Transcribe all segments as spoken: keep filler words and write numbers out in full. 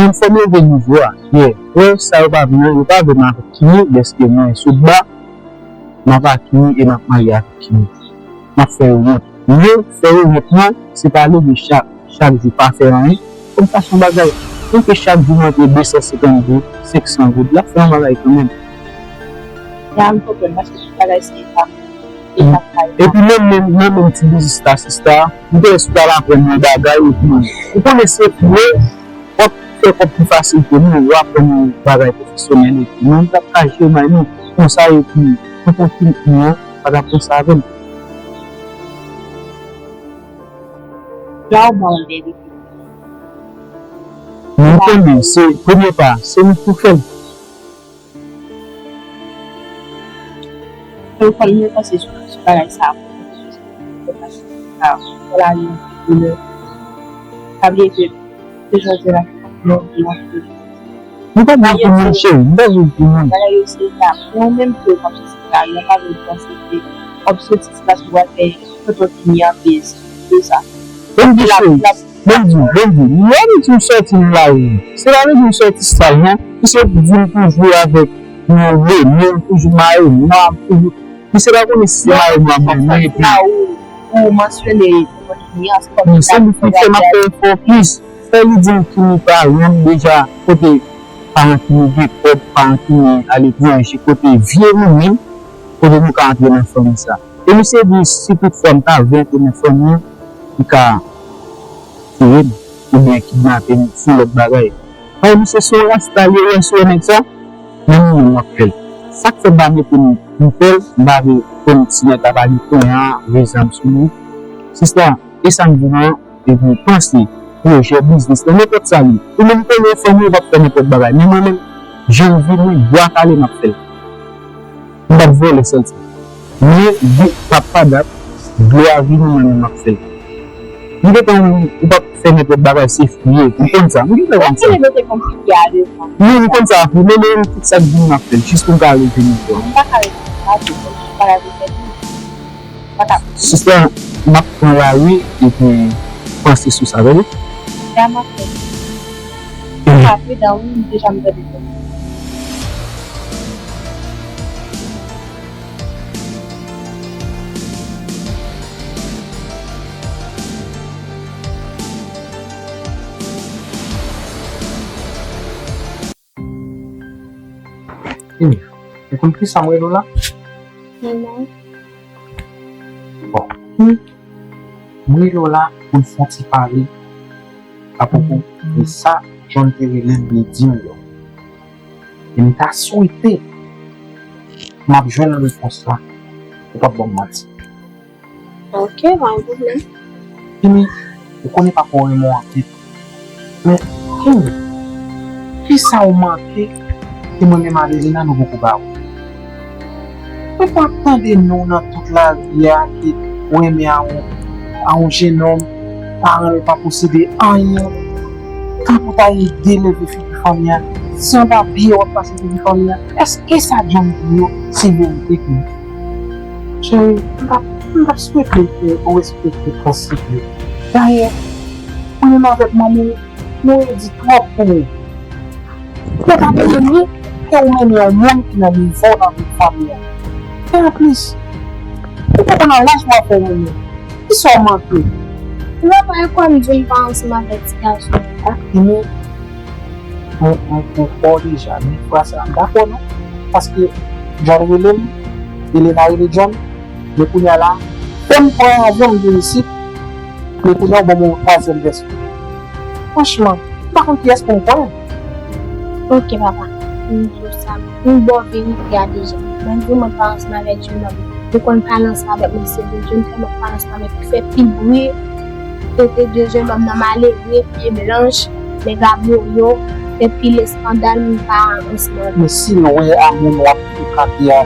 Mwen fò m leve nivo a. Yeah. Wè, sa yo pa vle, yo pa vle m avèk Kimi, dèske mwen sot ba, m ap ak Kimi e m ap marye avèk Kimi. M ap fè yo wont. Men, fè yo wont lan, se pa leve chak, chak jou pa fè anyen. Kòm sa se yon bagay, menm ke chak jou m rantre de san senkant goud, senk san goud, l ap fè yon bagay kanmenm. Ya, m konprann, paske tout bagay se etap, etap pa etap. Epi menm, menm, menm, menm ti biznis la, sista, m te sou pral aprann yon bagay, epi ou konnen se vre, w ap fè kòb pi fasil ke nou, w aprann yon bagay pwofesyonèl, epi nou, nou t ap ka jere may nou, konsa, epi, tonton Kim, nou, pa t ap konsa avè m. La, ou ba yon verite. Men m konnen, se premye pa, se nou ki pou fè l. Mwen fò l mwen panse sou, sou bagay sa. Sa, sa la, li, li, pa bliye ke se jodi la, non, non. Nou pa bezwen pou moun, cheri, nou pa bezwen pou moun. Bagay yo se etap. Mwen menm tou, w ap soti la, yo pa bezwen panse ke w ap soti sila sou w ap fè tonton Kimi an peze. Se sa. Bon, di, cheri. Bon di, bon di. Lè m di m sòti nan lari, se pa vle di m sòti sal, non. Misye di m toujou avèk yon remè, m toujou mayo nwa, m toujou. Misye pa konnen si se mayo nwa m renmen, epi. Ou, ou mansyone, men se li ki fè m ap fè efò plis. Fè li di m Kimi pa wont deja, kote paran Kimi gen kòb, paran Kimi aletranje, kote vye nou menm, kote nou ka antre nan fanmi sa. E misye di, si toutfwa m ta vle antre nan fanmi an, li ka tiye m, oubyen kidnape m, fè lòt bagay. Paske misye se yon rasta li ye, wè, sou nèg sa, men mwen menm m ap fè l. Sa k fè m pa mete m pou fè l, m pa vle konn si nèg la pa gen kounye a, vye zam sou li. Sista, e sa m di nou an, epi panse, pwojè, biznis, nan nenpòt sa l ye. Ou menm konnen fanmi w p ap fè nenpòt bagay. Men mwen menm, jan m vini, bwa kale m ap fè l. M p ap vòlè sèl sa. Men, de, p ap pa dat, dlo a vini, mwen menm m ap fè l. M gentan wè ou p ap fè nenpòt bagay, se fou ye. M konn sa. M gentan konn sa. Mwen, m konn sa, wi, men, men, tout sa k vini, m ap fè l, jis pou m ka leve nivo a. M pa ka rete la, m pa ka rete. Sista, m ap pran lari epi panse sou sa, tande? Sa m ap fè. Sa pridan, wi, m deja m tande. Ou konn kisa m rele w la? Non. Bon, mwen rele w la pou n fè yon ti pale apwopo de sa John te rele m, li di m yo. E m ta swete m ap jwenn repons la, ou p ap ban m manti. Ok, pa gen pwoblèm. Kimi, ou konnen papa w renmen w anpil. Men, Kimi, kisa w manke ke mwen menm avè Lina nou poko ba ou? Mwen pa tande non w nan tout lavi a ke w renmen a yon, a yon jennonm, paran l pa posede anyen. Tankou w ta ede leve figi fanmi a, se anba pye w ap pase figi fanmi a. Èske sa John di yo se verite, Kimi? Cheri, m t ap, m t ap swete ke ou respekte prensip yo. Dayè, mwen menm avèk manman w, nou redi twòp pou ou. Mwen pa premye ke ou mennen yon moun ki nan nivo w nan vil fanmi an. E anplis, ou poko nan laj pou w ap fè yon moun. Kisa w manke? Papa, e kwè m di w m pa ansanm avèk ti gason an. Ak Kimi, m, m, m kwè w deja, men fwa sa a m dakò non. Paske John rele m, Elena rele John, men kounye a la, fò m pran avyon m vin isit, men kounye a w ban m yon twazyèm vèsyon. Franchman, m pa konn kiyès pou m kwè. Ok, papa. M di w sa, m ba w verite a deja. Mwen di w mwen pa ansanm avèk jennonm. Ou konn pale ansanm avèk mwen, se de jennonm, tèlman pale ansanm avèk li fè pi bri. Kote de jennonm nan malere, pye blanch, nèg a boyo, fè pil eskandal, m pa ansanm avèk. Men si l wè a moun w ap tou kate a.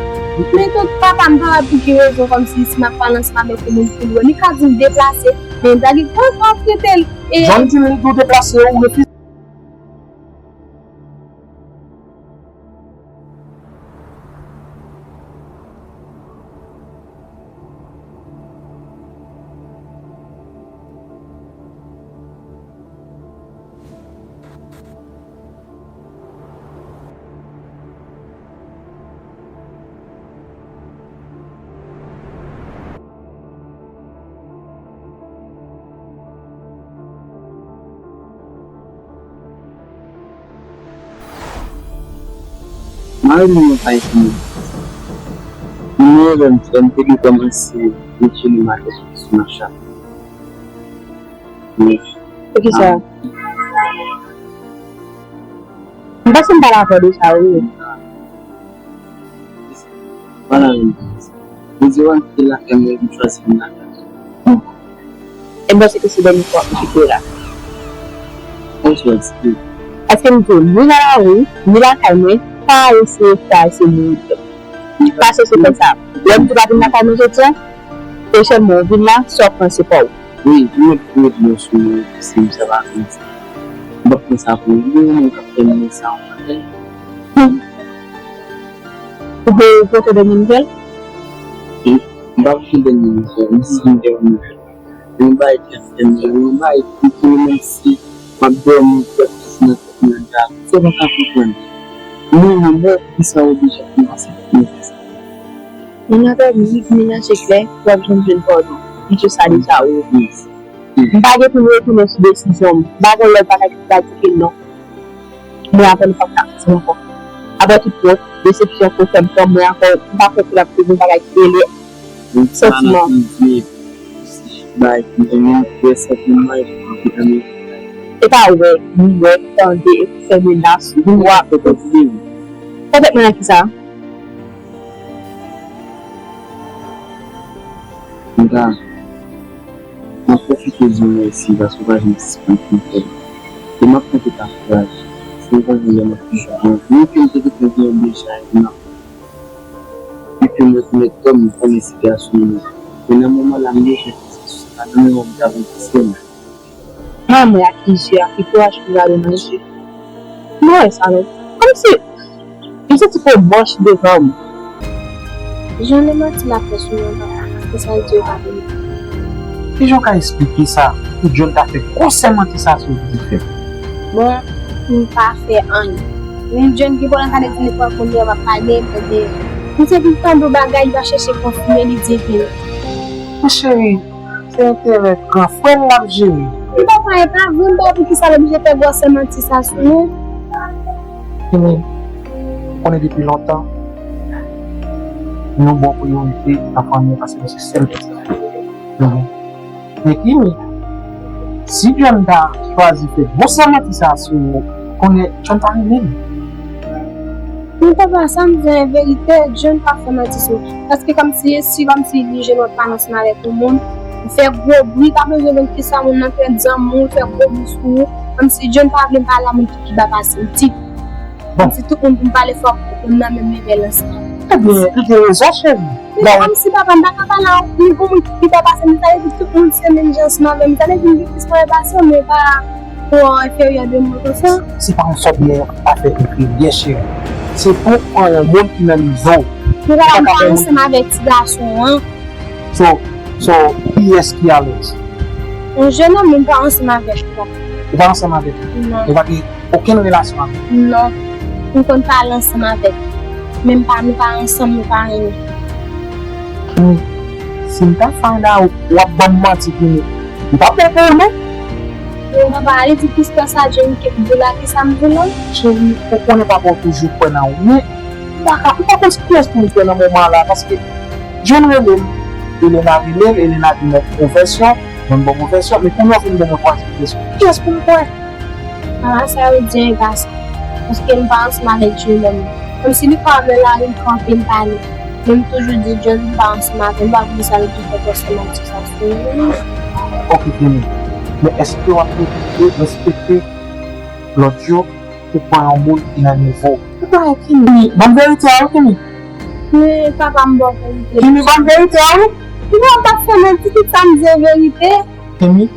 Men tout papa m pa wè pou ki rezon kòmsi si m ap pale ansanm avèk yon moun pou l wè. Li ka di m deplase, men m ta gen kòman trete l. E John di m li di w deplase, ou refize. Al nou yon kay pou mwen. Mwen menm, m te dwe kòmanse retire matris sou machin. Poukisa? M panse m pa dakò de sa, wi. Vwala menm. Mwen di w antre lakay mwen, m chwazi vin lakay mwen. E m panse ke se dènye fwa m kite la. Mwen chwazi. Paske m di w, ni nan lari, ni lakay mwen, pa eseye fè se moun. Pa chèche fè sa. Lè m di w pa vin lakay mwen jodi a, pwochènman ou vin la, sa w pran se pa w. Wi, mwen ap pran yon sou mwen, se m sa pa vin di. M p ap pran sa pou ou, mwen k ap fè mwen sa yon maten. Ou gen kote dènye nouvèl? M pa gen dènye nouvèl, m si m gen yon nouvèl. Yon bagay ki ap fè m, yon bagay ki pou menm si m ap dòmi, m ap pase nan tèt mwen la, se pa ka konprann. Mwen menm, poukisa w oblije kòmanse pou mwen fè sa? Moun nan pèdi lit, moun nan se klè, w ap janm jwenn padon. M se sa deja ou. M pa gen pou m retounen sou desizyon m. M pa gen lòt bagay ki pral kite l non. Mwen avè l pa ka ansanm ankò. Apre tout wont, desepsyon ke w fè m pran mwen ankò, m pa kwè ke l ap gen yon bagay ki rele santiman. E pa wè, li wè, tande, epi fè menas, vin wè. Fè tèt mwen nan kisa? Mwen ta, m ap pwofite di w mèsi paske w pa janm sispann konfyans. E m ap konte ta kouraj. Si w konnen lè m ap toujou gen anvi, ke m te gentan gen yon deja, e m ap, e ke m rekonèt kò m, m konnen sitiyasyon m nan. Men nan moman la, m bezwen konsantre sou sa, nan moman m t ap anvi sèl. Manman ak Ije a ki kouraj pou gade nan je. Mwen wè sa non. Kòmsi m santi gwo manch devan m. Jan de manti l ap fè sou mwen papa, paske sa l di yo pa verite. Kijan w ka esplike sa pou John ta fè gwosè manti sa sou Jennifer? Bon, m pa fè anyen. Menm John gen pwoblèm pale di nenpòt moun deyò m ap pale, m tande. M santi l tankou bagay li pa chèche konfime li di vini. Mon cheri, se enterè gran frè l l ap jere. Papa, e pa vre, m pa wè poukisa l oblije fè gwosè manti sa sou nou. Kimi, m konnen depi lontan, nou ba w priyorite nan fanmi an paske nou se sèl pitit. Men Kimi, si John ta chwazi fè gwosè manti sa sou ou, konnen John ta renmen l. Men papa, sa m di an verite, John pa fè manti sou mwen. Paske kòmsi, si kòmsi li jwenn yon pa ansanm avèk yon moun, ou fè gwo bri, pa bezwen konn kisa moun nan fè, zanmi w fè gwo bri sou ou. Kòmsi John pa vle m pale a moun ki pi ba pase m, di. Kòmsi tout moun pou m pale fòk moun nan menm leve l ansanm. Ebyen, li gen rezon, cheri. Men kòmsi papa, m pa ka pale a yon moun ki pi ba pase m, sa vle di tout moun se menm jan ansanm avè m, sa vle di m gen plis mwayen pase w, men pa pou w enferyè de mwen konsa. Se pa yon sòt de afè enferyè, cheri. Se pou w pran yon moun ki nan nivo w. Ou pa ka pran ansanm avèk ti gason an. So, so, kiyès ki alèz? Yon jennonm, men m pa ansanm avèk li. Ou pa ansanm avèk li? Non. Ou pa gen okenn relasyon avèk li? Non. M konn pale ansanm avèk li. Men m pa, nou pa ansanm, nou pa renmen. Kimi, si m ta fè anyen a ou, w ap ban m manti, Kimi. M p ap bon pou ou, non. Yo, papa, ale di plis pase a Jenny ke m di w la, ki sa m di w la? Cheri, ou konnen papa w toujou kwè nan ou, men m pa ka, m pa konn kiyès pou m kwè nan moman an la, paske John rele m, Elena rele l, Elena di m yon pwofèsyon, mwen m ba w pwofèsyon, men kounye a w vin ban mwen pwofèsyon. Kiyès pou m kwè? Papa, sa yo di an e pa sa. Paske m pa ansanm avèk John menm. Kòmsi li pa wè m nan lari, m kanpe, m pale. Men m toujou di John m pa ansanm avè l, m pa konn sa l di fè pòs nan ti sa sou li. Ok, Kimi. Men èske w ap respekte, respekte lòt yo pou pran yon moun ki nan nivo w? Ou pa Kimi. Ban m verite a, wi, Kimi. Men papa, m ba w verite. Kimi, ban m verite a, wi. Kimi, w ap fè mwen di tout sa m di an verite. Kimi,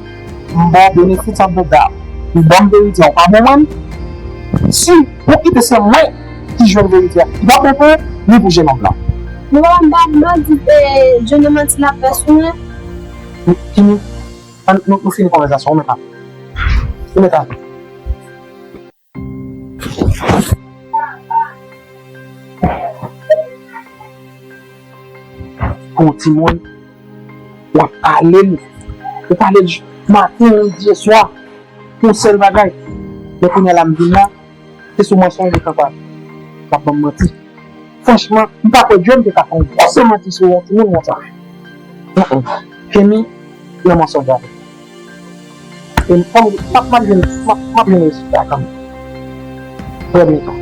m ba w benefit of the doubt. Ou ban m verite a, ou pa ban mwen l. Si ou kite se mwen ki jwenn verite a, li p ap bon pou ou, ni pou jennonm nan. Non, papa, m pa, m pa di, eh, jennonm nan ti lapès ou, non. Kimi, ann, nou, nou fini konvèsasyon, ou mèt ale. Ou mèt ale. Pou yon timoun, w ap pale l. Ou pale l maten, midi, e swa. Pou yon sèl bagay. Men kounye a la m vin la, se sou mansonj li kanpe. L ap ban m manti. Franchman, m pa kwè Joe m te ka fè yon gwo manti sou yon timoun konsa. Kemi nan mansonj avè m. E m p ap, m ap vin, m ap, m ap vin rezilta kanmenm. Premye tan.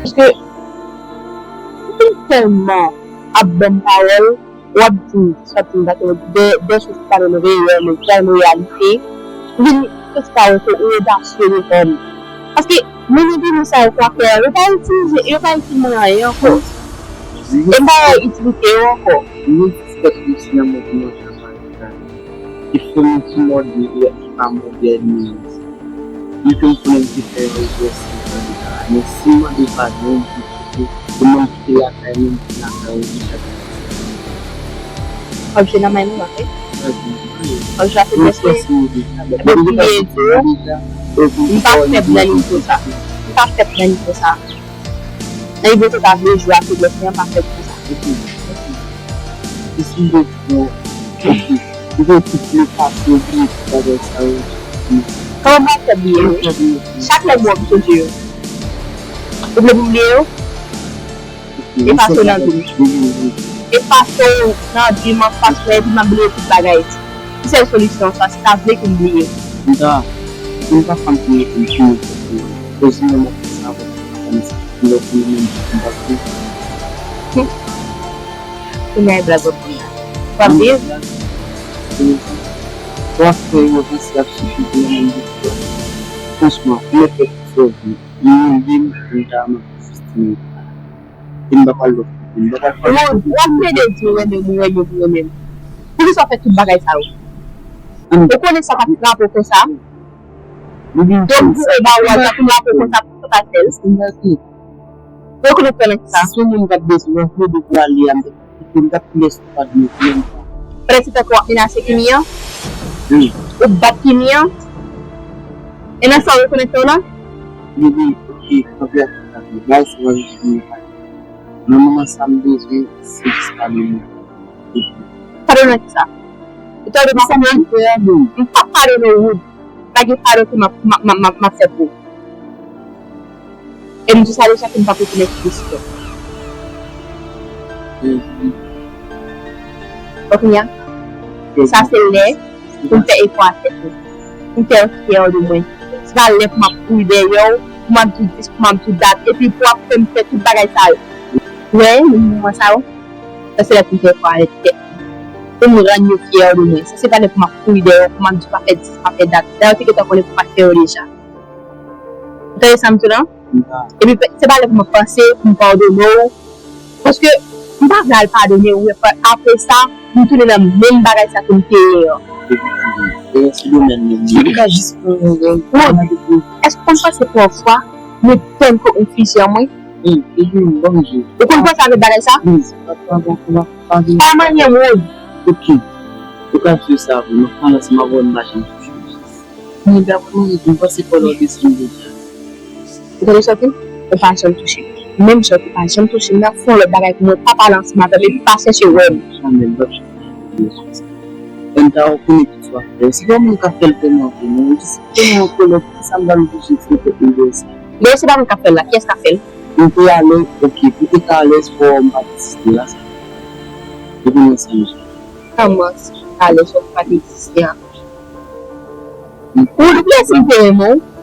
Paske, ou fin tèlman ap ban m pawòl, w ap di m, sòti m pa te de, de sou pa menm reyèl, men ki pa menm reyalite. Ou vin fè ti pawòl ke ou odasye devan m. Paske, moun nan timoun sa yo kwafè a, yo pa itilize, yo pa itil moun anyen ankò. E m pa wè itilite yo ankò. Mwen jis fèt mesye nan mwen pou manje anba yon kay. E fè moun ki mòde, e ki pa mòde, li menm. Li te konnen li te fè yon egzèsis nan eta a, men si m mande padon, li di kite, e mwen kite lakay mwen, m di lakay ou deja te pase. Objè nan men nou, ok? Objè a se blese. Ebyen, bliye di w, m pa fèb nan nivo sa. M pa fèb nan nivo sa. Nan nivo sa, ta vle jwe ak blese an, pa fèb konsa. Ok, ok. E si m te di w, ok, m te di w pase, bliye tout bagay sa yo. Kòman m ap fè bliye yo? Chak lè m wè w, m sonje yo. Ou vle pou m bliye yo? Efase w nan vi m. Efase w nan vi m, efase w, epi m ap bliye tout bagay. Ki sèl solisyon sa, si ta vle ke m bliye? M ta, si m pa fanm ki mete m sou mwen, koz mwen mwen fè sa avèk fanm sa, m lè pou mwen menm m pa vle. Kounye a e blag w ap di la. W ap viv? W ap fè yo panse ap sifi pou yon moun di fè. Franchman, mwen fè tout sa w vle. Li renmen m, m ta renmen pou jis di m. E m pa pral lòt kote. M pa pral fè lòt kote. W ap plede di w renmen m, ou renmen m, ou renmen m. Poukisa w fè tout bagay sa yo? Ou konnen sa k ap frape w konsa? Donk, di e ba w al, sa ap frape w konsa, poukisa w pa fè l? Ou rekonèt tè nan kisa? Si se yon moun m t ap bezwen, m plede pou ale a, m t ap kite, m t ap kile sou pad mwen, menm pa. Pandan se tan ke w ap menase Kimi an? Wi. Ou bat Kimi an? E nan sa w rekonèt tè w la? Wi, wi, ok, kanpe ak kanpe. Bay sa w ap di Kimi an. Nan moman sa m bezwen, se jis pale mwen. Epi. Padone nan kisa? Ou tande m ap konprann? M p ap padone w, Wood. Pa gen padon ke m ap, m ap, m ap, m ap, m ap fè pou ou. E m di sa deja ke m p ap retounen sou desizyon. Donk, kounye a, sa se lè pou m fè efò a tèt mwen. Pou m fè yo fyè de mwen. Se pa lè pou m ap kouri dèyè w, pou m ap di w dis, pou m ap di w dat, epi pou w ap fè m fè tout bagay sa yo. Wè, nan moman sa yo, sa se lè pou m fè efò avèk tèt mwen. Pou m rann yo fyè de mwen. Sa se pa lè pou m ap kouri dèyè w, pou m ap di w pa fè dis, pa fè dat. Dayè, w te gentan konnen pou w pa t fè yo deja. Ou tande sa m di w la? Epi, se pa lè pou m ap panse, pou m padone w. Paske, m pa vle al padone w, epi apre sa, m tounen nan menm bagay sa ke m te ye an. Efektivman. E se domèn menm li. Ou ka jis pran yon grenn. Wood, èske w konn panse pafwa, mwen tann kòk yon fizye an mwen? Wi, epi m ban m di w. Ou konn panse avèk bagay sa? Wi, se pa, pa, pa, pa, pa vin. Pa manyen m, Wood. Ok. Ou ka fè sa vre, m ap pale ansanm avè w, m pa janm touche w. Men daprè mwen, m panse kò la w desann deja. Ou tande sa w di m? Ou pa janm touche m. Menm jan w pa janm touche m nan, fè yon lòt bagay pou mwen, pa pale ansanm avè m, epi pa chèche wè m. Jamè, m p ap chèche wè w. M ta rekonèt tout sa w ap fè. Se pa yon moun k ap fè l vrèman vre, non. Jis tèlman an kòlè, poukisa m pral oblije fè tèt mwen dèyè sa? Bon, se pa mwen k ap fè l la, kiyès k ap fè l? M te alèz, ok, pou te ka alèz, fò m pa egziste la, sa. Ou konnen sa m di. Kòman si m te alèz, fò m pa t egziste ankò? Ou bliye si m te renmen w?